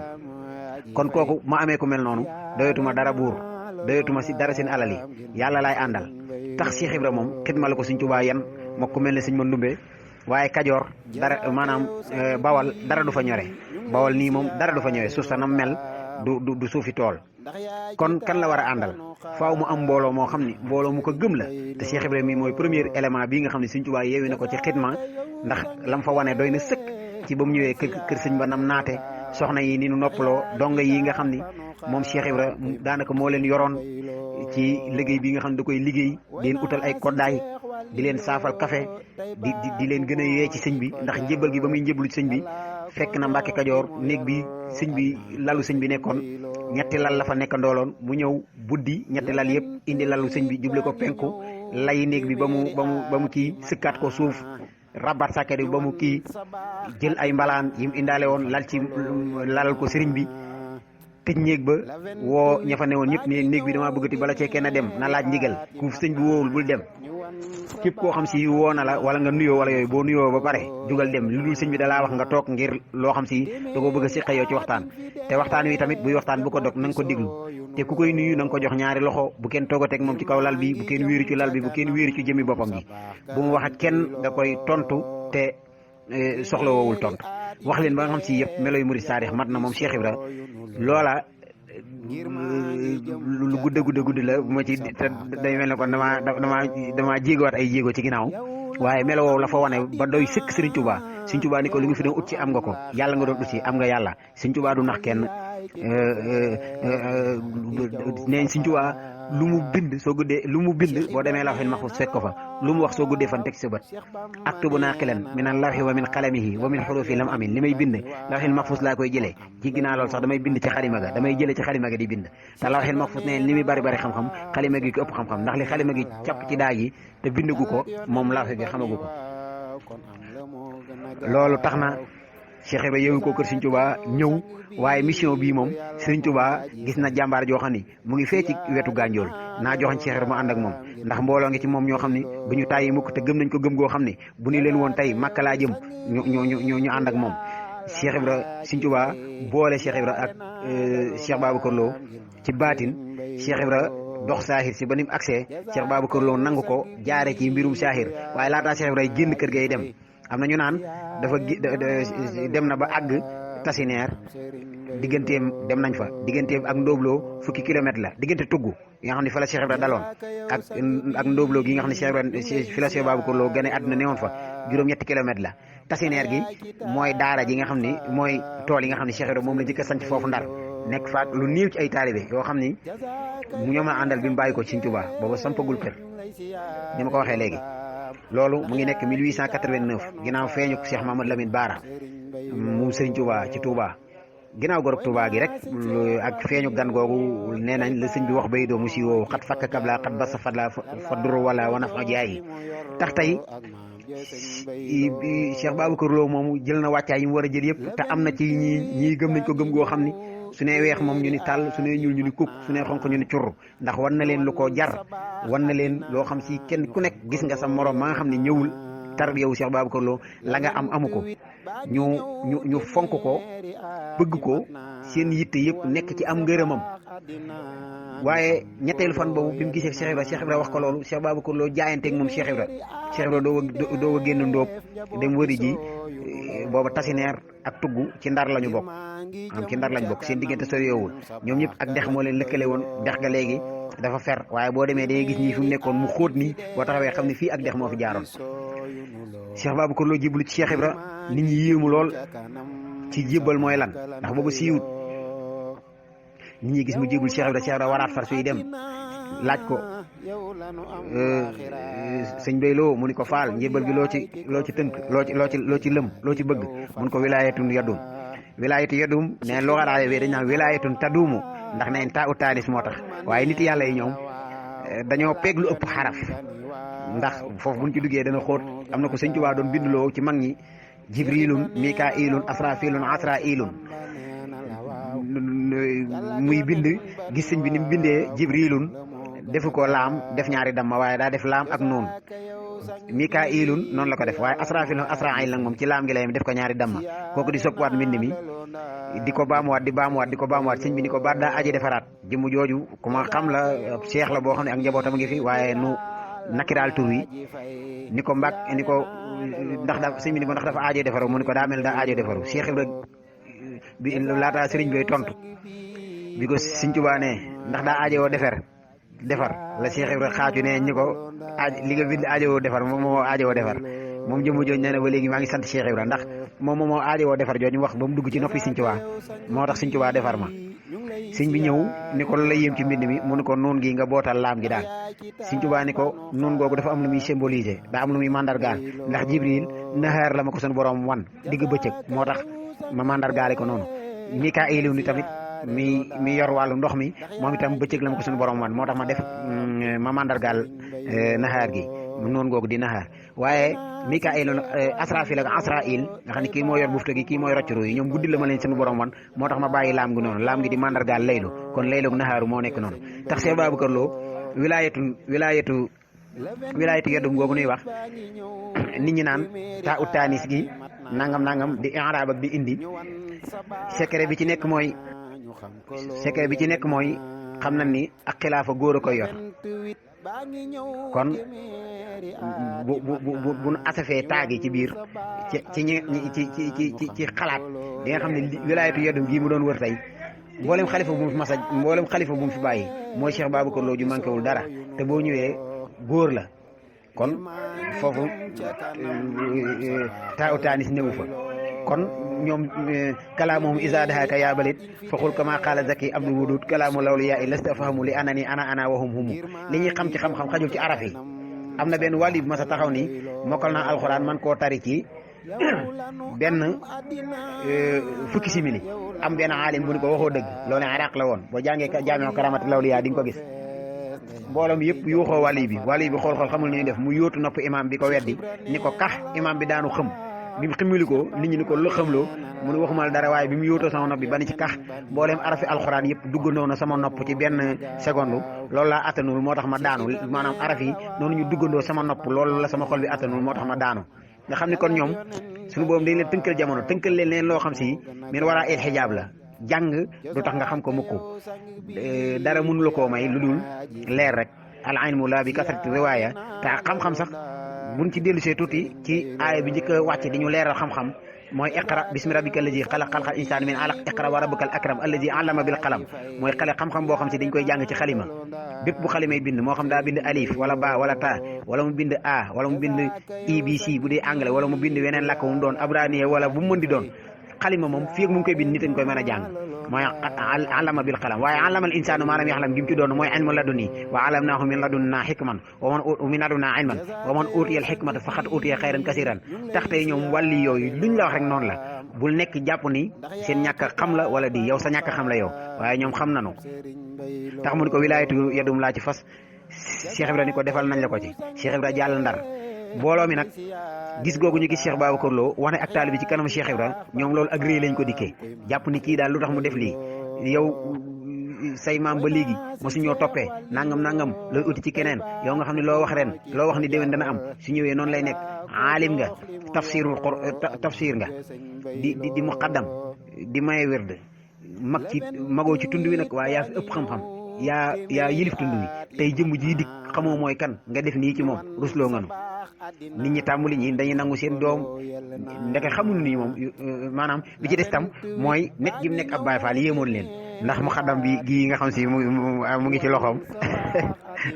kon kooku ma amee ku mel noonu doyatuma dara buur doyatuma si dara seen alal yi yàlla laay àndal tax Cheikh Ibra moom xidma la ko Sëñ Tuubaa yan moo ku mel ne sëñ ma ndumbe waaye Kajoor dara maanaam Bawal dara du fa ñore Bawal nii moom dara du fa ñore suuf sa nam mel du suufi tool kon kan la war a àndal faaw mu am mbooloo moo xam ni mbooloo mu ko gëm la te Cheikh Ibra mi mooy premier élément bii nga xam ne Sëñ Tuubaa yeewi na ko ci xidma ndax lam fa wane doy na sëkk ci ba mu ñëwee kër sëñ ba nam naate soxna yi ni nu noppaloo donga yi nga xam ni moom Cheikh Ibra daanaka moo leen yoroon ci liggéey bi nga xam ne da koy liggéey di leen utal ay koddaay di leen saafal café di leen gën a yee ci sëñ bi ndax njébal gi ba muy njéblu ci sëñ bi fekk na Mbàkke Kajoor néeg bi sëñ bi lalu sëñ bi nekkoon ñetti lal la fa nekk ndooloon mu ñëw buddi ñetti lal yëpp indi lalu sëñ bi juble ko penku lay néeg bi ba mu kii sëkkaat ko suuf rabat sàkket bi ba mu kii jël ay mbalaan yim indaale woon lalal ko sëriñ bi tëj néeg ba woo ña fa newoon ñëpp ne néeg bi dama bëggati bala cee kenn dem na laaj ndigal ku sëñ bi woowul bul dem képp koo xam si woo na la wala nga nuyoo wala yooyu boo nuyoo ba pare jugal dem lu dul sëñ bi dalaa wax nga toog ngir loo xam si da koo bëgg a siqa yow ci waxtaan te waxtaan wi tamit buy waxtaan bu ko dog na nga ko diglu te ku koy nuyu na nga ko jox ñaari loxo bu kenn toogateeg moom ci kaw lal bi bu kenn wéeru ci lal bi bu kenn wéeru ci jëmi boppam ji bu mu wax ak kenn da koy tontu te soxla woowul tontu wax leen ba nga xam si yëpp meloy murid saadix mat na moom Cheikh Ibra loola lu gudd la bu ma ci te day mel ne kon damaa jéegowaat ay jéego ci ginnaaw waaye melo woowu la fa wane ba doy sëkk Serigne Touba Serigne Touba ni ko li nga fi doon ut ci am nga ko yàlla nga doon ut ci am nga yàlla Serigne Touba du nax kenn neen Serigne Touba lu mu bind boo demee lawhil mahfuz fekk ko fa lu mu wax soo guddee fan teg sa bët aktubu naaqilan min al-lawhi wa min qalamihi wa min xurufi lam amin li may bind lawhil mahfuz laa koy jëlee ci ginnaaw loolu sax damay bind ci xalima ga damay jëlee ci xalima ga di bind te lawhil mahfuz ne li muy bari xam-xam xalima gi ko ëpp xam-xam ndax li xalima gi capp ci daag yi te bindagu ko moom lawhi gi xamagu ko loolu tax na Cheikh Ibra yeewu ko kër Serigne Touba ñëw waaye mission bii moom Serigne Touba gis na jàmbaar joo xam ni mu ngi fee ci wetu gànjool naa joxañ Cheikh Ibra mu ànd ak moom ndax mbooloo ngi ci moom ñoo xam ni bu ñu tàyyi mukk te gëm nañ ko gëm goo xam ni bu ñu leen woon tey Makka laa jëm ñu ànd ak moom Cheikh Ibra Serigne Touba boole Cheikh Ibra ak Cheikh Babacar Lo ci baatin Cheikh Ibra dox saahir si ba ni mu agsee Cheikh Babacar Lo nangu ko jaare ci mbirum saahir waaye laataa Cheikh Ibra génn kër gay dem am na ñu naan dafa dem na ba àgg Tasineer digganteem dem nañ fa digganteem ak Ndóobloo fukki kilomètre la diggante tugg yi nga xam ne fa la Cheikh Ibra daloon ak Ndóobloo gi nga xam ne Cheikh Ibra fi la Cheikh Babacar Lo gane àdduna newoon fa juróom-ñetti kilomètre la Tasineer gi mooy daara ji nga xam ni mooy tool yi nga xam ne Cheikh Ibra moom la jëkk a sanc foofu Ndar nekk fa lu néew ci ay taalibe yoo xam ni mu ñoom la àndal bi mu bàyyi ko Serigne Touba booba sampagul kër ni ma ko waxee léegi loolu mu ngi nekk 1889 ginnaaw feeñu Cheikh Mamadou Lamine Bara mu Serigne Touba ci Touba ginnaaw gorog Touba gi rek ak feeñu gan googu nee nañ la sëñ bi wax bay doo mu si woowu xat fakk kabla xat basa fadla fa duro wala wanaf a jaayi tax tey Cheikh Babacar Lo moomu jël na wàccaay yi mu war a jël yëpp te am na ci ñii gëm nañ ko gëm goo xam ni su nee weex moom ñu ni tàll su nee ñuul ñu ni kuk su nee xonq ñu ni curr ndax wan na leen lu ko jar wan na leen loo xam si kenn ku nekk gis nga sa morom ma nga xam ne ñëwul tar yow Cheikh Babacar Lo la nga amu ko ñu fonk ko bëgg ko seen yitte yëpp nekk ci am ngërëmam waaye ñetteelu fan boobu bi mu gisee Cheikh Ibra wax ko loolu Cheikh Babacar Lo jaayanteeg moom Cheikh Ibra doo a génn ndóob dem wëri ji booba Tasineer ak tugg ci Ndar lañu bokk ci Ndar lañ bokk seen diggante soriwul ñoom ñëpp ak dex moo leen lëkkale woon dex ga léegi dafa fer waaye boo demee dangay gis ñii fi mu nekkoon mu xóot nii boo taxawee xam ne fii ak dex moo fi jaaroon Cheikh Babacar Lo jébbalu ci Cheikh Ibra nit ñi yéemu lool ci jébbal mooy lan ndax boobu siiwut nit ñi gis mu jébbal Cheikh Ibra waraat far suy dem laaj ko sëñ Bay Lo mu ni ko faal njébbal gi loo ci tënk loo ci lëm loo ci bëgg mun ko wilaayatun yadum ne loxaraale bi dañ naan wilaayatun taduumu ndax neen taa u taanis moo tax waaye nit yàlla yi ñoom dañoo peeg lu ëpp xaraf ndax foofu buñ ci duggee dana xóot am na ko sëñ Tuubaa doon bindloo ci mag ñi jibrilun mikailun asrafilun asrailun muy bind gis sëñ bi ni mu bindee jibrilun defu ko laam def ñaari damma waaye daa def laam ak noonu mikailun noonu la ko def waaye asrafilun asrail nag moom ci laam gi lay def ko ñaari damma kooku di soppiwaat mbind mi di ko baamuwaat sëñ bi ni ko baat daa aji defaraat jëmm jooju ku ma xam la cheikh la boo xam ne ak njabootam ngi fi waaye nu nakiraal tur wi ni ko mbak ni ko sëñ bi ni ko ndax dafa aajo defaru mu ni ko daa mel daa aajo defaru Cheikh Ibra bi laata sëriñ bay tontu bi ko Sëñ Tuubaa ne ndax daa aajo defar la Cheikh Ibra xaaju ne ñi ko li nga bind aajo defar moom moo aajo defar moom jëmm jooju nee na ba léegi maa ngi sant Cheikh Ibra ndax moom moo aajo defar jooju wax ba mu dugg ci noppi Sëñ Tuubaa moo tax Sëñ Tuubaa defar ma sëñ bi ñëw ni ko la yéem ci mbind mi mu ni ko nuun gi nga bootal laam gi daal Sëñ Tuubaa ni ko nuun googu dafa am lu muy symboliser daa am lu muy mandargaal ndax Jibril nahaar la ma ko sunu borom wan digg bëccëg moo tax ma mandargaale ko noonu Mikaayil ni tamit mi yor wàllu ndox mi moom itam bëccëg la ma ko sunu borom wan moo tax ma def ma mandargaal nahaar gi noonu googu di nahaar waaye Mikaayil Asrafil ak Asrail nga xam ne kii moo yor bufta gi kii mooy roccuru yi ñoom guddi la ma leen sunu borom wan moo tax ma bàyyi laam gi noonu laam gi di mandargaal laylu kon laylu ak nahaaru moo nekk noonu tax Cheikh Babacar Lo wilaayatu yeddum googu nuy wax nit ñi naan taa ut taanis gi nangam di i'raab ak di indi secret bi ci nekk mooy xam na ni ak xilaafa góor a koy yor kon bu nu asafee taagi ci biir ci xalaat di nga xam ne wilaayatu yeddum gii mu doon wër tey mboolem xalifa bu mu fi bàyyi mooy Cheikh Babacar Lo ju manqué wul dara te boo ñëwee góor la kon foofu taa utaanis néewu fa kon ñoom kalaamuhum isa dahaka yaa balit faxul kama qaala zaki abdul wudud kalaamu lawliyaa lasta fahamu li anani ana wa hum humu li ñuy xam ci xam-xam xajul ci araf yi am na benn wàlli bu ma sa taxaw ni mokkal naa alxuraan man koo tari ci benn fukki simili am benn aalim bu ni ko waxoo dëgg loolu iraq la woon boo jàngee jaamiu karamati lawliyaa di nga ko gis mbooloom yëpp yuuxoo wàlli bi xool xamul ni def mu yóotu nopp imam bi ko weddi ni ko kax imam bi daanu xëm bi mu ximmili ko nit ñi ni ko lu xamloo mu ne waxumal dara waaye bi mu yóotoo sama nopp bi ba ni ci kax mbooleem arafi alxuraan yëpp duggandoo na sama nopp ci benn seconde loolu laa attanul moo tax ma daanu maanaam araf yi noonu ñu duggandoo sama nopp loolu la sama xol bi attanul moo tax ma daanu nga xam ni kon ñoom suñu boobu dañ leen tënkal jamono tënkal leen loo xam si min waraa il xijaab la jàng du tax nga xam ko mukk dara mënu la koo may lu dul leer rek al ilmu la bi kasrati riwaaya te xam-xam sax buñ ci dellusee tuuti ci aaya bi njëkk a wàcc di ñu leeral xam-xam mooy iqra bismi rabbika allazi xalaqal insaana min alaq iqra wa rabbukal akram allazi allama bil qalam mooy xale xam-xam boo xam si dañ koy jàng ci xalima bépp bu xalimay bind moo xam daa bind alif wala ba wala ta wala mu bind a wala mu bind ibc bu dee anglais wala mu bind weneen làkk mu doon abraniya wala bu mu mën di doon xalima moom fii ak mu ngi koy bind nit dañ koy mën a jàng mooy allama bil qalam waaye allamal insaanu maa lam yaxlam gi mu ci doon mooy ilmu laduni wa allamnaahu min ladunna xikman min ladunna ilman wa man uutiyal xikmata faqad uutiya xayran kasiran tax tey ñoom wàlli yooyu luñ la wax rek noonu la bul nekk jàpp ni seen ñàkk xam la wala di yow sa ñàkk xam la yow waaye ñoom xam nanu tax mu ni ko wilaayatu yadum laa ci fas Cheikh Ibra ni ko defal nañ la ko ci Cheikh Ibra jàll ndar mbooloo mi nag gis googu ñu gis Cheikh Babacar Lo wane ak taalibe bi ci kanam Cheikh Ibra ñoom loolu ak réy lañ ko dikkee jàpp ni kii daal lu tax mu def lii yow say maam ba léegi mosuñoo toppee nangam looy uti ci keneen yow nga xam ne loo wax ren loo wax ni déwén dana am su ñëwee noonu lay nekk aalim nga tafsir nga di muqaddam di maye wérd magoo ci tund wi nag waaye yaa fi ëpp xam-xam yaa yilif tund wi tey jëmm jii dik xamoo mooy kan nga def nii ci moom rusloo nga nu nit ñi tàmbali ñi dañuy nangu seen doom ndeke xamuñu nii moom maanaam bi ci des tam mooy nekk gi mu nekk ab Baay Faal yéemoon leen ndax mu xaddam bi gii nga xam si mu ngi ci loxoom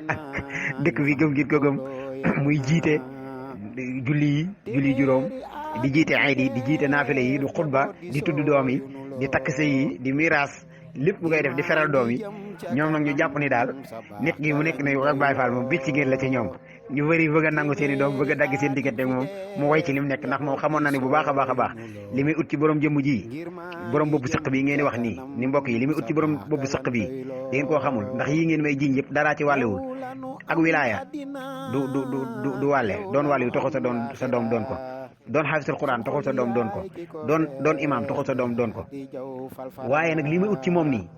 ak dëkk bi gëm gi ko gëm muy jiite julli juróom di jiite ayid yi di jiite naafile yi di xutba di tudd doom yi di takk sëy yi di miraas lépp bu ngay def di feral doom yi ñoom nag ñu jàpp ni daal nit gi mu nekk ne ak Baay Faal moom bit ci génn la ci ñoom ñu bëri bëgg a nangu seen i doom bëgg a dagg seen diggante moom mu way ci li mu nekk ndax moom xamoon na ne bu baax a baax li muy ut ci borom jëmm ji borom boppu sëq bi ngeen di wax nii ni mbokk yi li muy ut ci borom boppu sëq bi da ngeen koo xamul ndax yii ngeen may jiñ yëpp daraa ci wàllewul ak wilaaya du wàlle doon wàlle yu taxul sa doom doon ko doon xaafisul quran taxul sa doom doon ko doon imam taxul sa doom doon ko waaye nag li muy ut ci moom nii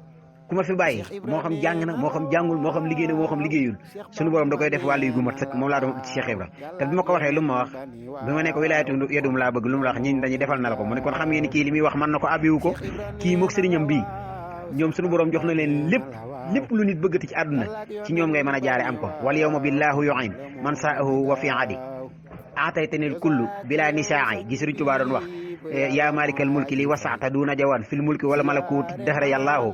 ku ma fi bàyyi moo xam jàng na moo xam jàngul moo xam liggéey na moo xam liggéeyul suñu borom da koy def wàllu yu gu mat sëkk moom laa doon ut ci Cheikh Ibra te bi ma ko waxee lu ma wax bi ma ne ko wilaayatu yadum laa bëgg lu mu la wax ñi dañuy defal na la ko mu ne kon xam ngeen ni kii li muy wax mën na ko abiwu ko kii mook sëriñam bii ñoom suñu borom jox na leen lépp lu nit bëggati ci àdduna ci ñoom ngay mën a jaare am ko wal yawma billahu yu'in man saahu wa fi adi aataytanil kullu bila nisaai gi Sëriñ Tuubaa doon wax yaa maalikal mulki li wasaata duna jawaan fil mulki wala malakuuti dahra yàllaahu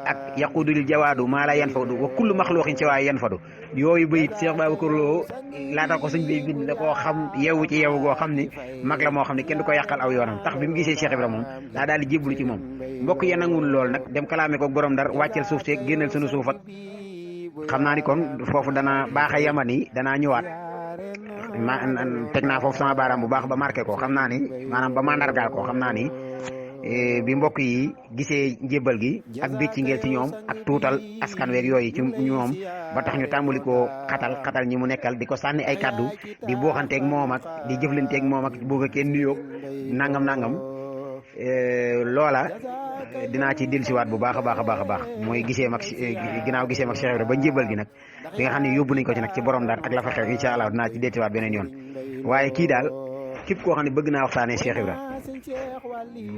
ak yaqudulil jawaadu maa la yanfadu wa kullu maxluuqin ci waaye yanfadu yooyu bayit Cheikh Babacar Lo laata ko sëñ bay bind da koo xam yeewu ci yeewu goo xam ni mag la moo xam ne kenn du ko yàqal aw yoonam tax bi mu gisee Cheikh Ibra moom daa daal di jébbalu ci moom mbokk ya nangul lool nag dem kalaame ko borom Ndar wàccel suuf seeg génnal suñu suufat xam naa ni kon foofu dana baax a yaman yi danaa ñëwaat ma teg naa foofu sama baaraam bu baax ba marqué ko xam naa ni maanaam ba mandargaal ko xam naa ni bi mbokk yi gisee njébbal gi ak bécci ngeel ci ñoom ak tuutal askan weeg yooyu ci ñoom ba tax ñu tàmbali koo xatal ñi mu nekkal di ko sànni ay kaddu di booxanteeg moom ak di jëflanteeg moom ak bëgg a kenn nuyoo nangam loola dinaa ci dellusiwaat bu baax a baax mooy gisee mag ginnaaw gisee mag Cheikh Ibra ba njébbal gi nag bi nga xam ne yóbbu nañ ko ci nag ci borom Ndar ak la fa xew incha allah dinaa ci dellusiwaat beneen yoon waaye kii daal képp koo xam ne bëgg naa waxtaanee Cheikh Ibra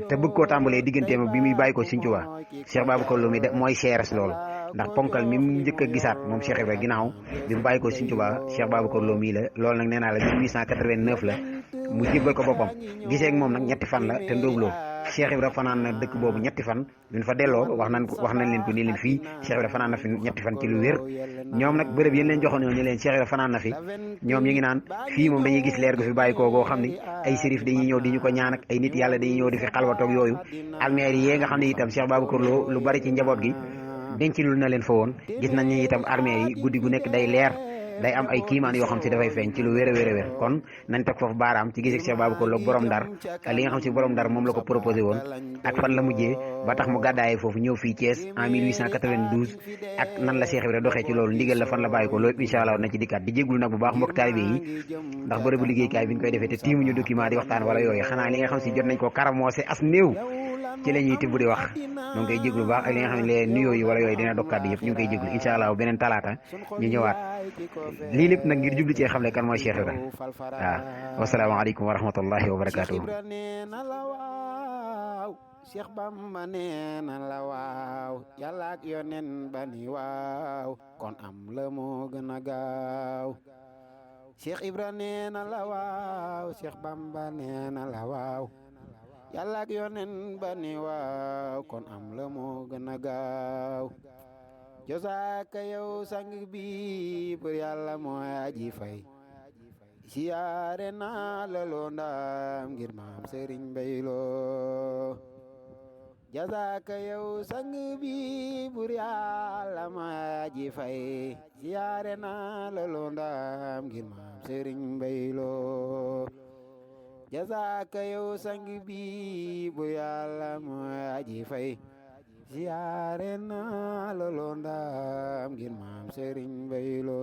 te bëgg koo tàmbalee digganteem bi muy bàyyi ko Sëñ Tuubaa Cheikh Babacar Lo mi de mooy seeres loolu ndax ponkal mi mu njëkk a gisaat moom Cheikh Ibra ginnaaw bi mu bàyyi ko Sëñ Tuubaa Cheikh Babacar Lo mii la loolu nag nee naa la 1889 la mu jébbal ko boppam gisee ak moom nag ñetti fan la te ndóobloo Cheikh Ibra fanaan na dëkk boobu ñetti fan duñ fa delloo wax nañ leen ko nii leen fii Cheikh Ibra fanaan na fi ñetti fan ci lu wér ñoom nag bërëb yéen leen joxoon ñu leen Cheikh Ibra fanaan na fi ñoom ñu ngi naan fii moom dañuy gis leer gu fi bàyyi koo goo xam ni ay sérif dañuy ñëw di ñu ko ñaan ak ay nit yàlla dañuy ñëw di fi xalwatoog yooyu almeer yi nga xam ne itam Cheikh Babacar Lo lu bari ci njaboot gi denc lu na leen fa woon gis nañ ni itam armée yi guddi gu nekk day leer day am ay kiimaan yoo xam si dafay feeñ ci lu wér a wér kon nañ teg foofu baaraam ci gisee Cheikh Babacar Lo borom Ndar li nga xam si borom Ndar moom la ko proposé woon ak fan la mujjee ba tax mu gàddaayee foofu ñëw fii Thiès en 1892 ak nan la Cheikh Ibra doxee ci loolu ndigal la fan la bàyyi ko loolu incha allah na ci dikkaat di jéglu nag bu baax mbokk taalibe yi ndax bërëbu liggéeykaay bi ñu koy defee te tiimuñu document di waxtaan wala yooyu xanaa li nga xam si jot nañ ko karamoosé as néew ci la ñuy tibb di wax ñu ngi koy jéglu bu baax ak li nga xam ne nuyoo yi wala yooyu dina dog kàddu yëpp ñu ngi koy jéglu incha allah beneen talaata ñu ñëwaat lii lépp nag ngir jublu ci xam ne kan mooy Cheikh Ibra waaw wasalaamaaleykum wa rahmatullahi wa barakaatuhu. Cheikh Bamba nee na la waaw yàlla ak yonen bani waaw kon am la moo gën a gaaw Cheikh Ibra nee na la waaw Cheikh Bamba nee na la waaw yàlla ak yonen bani waaw kon am la moo gën a gaaw josaaka yow sang bi pour yàlla mooy aji fay siyaare naa la loo ndam ngir maam Serigne Mbaye Lo jazaaka yow sang bi bur yàlla ma ji fay siyaare naa la loo ndam ngir maam Serigne Mbaye Lo jazaaka yow sang bi bur yàlla ma ji fay siyaare naa la loo ndam ngir maam Serigne Mbaye Lo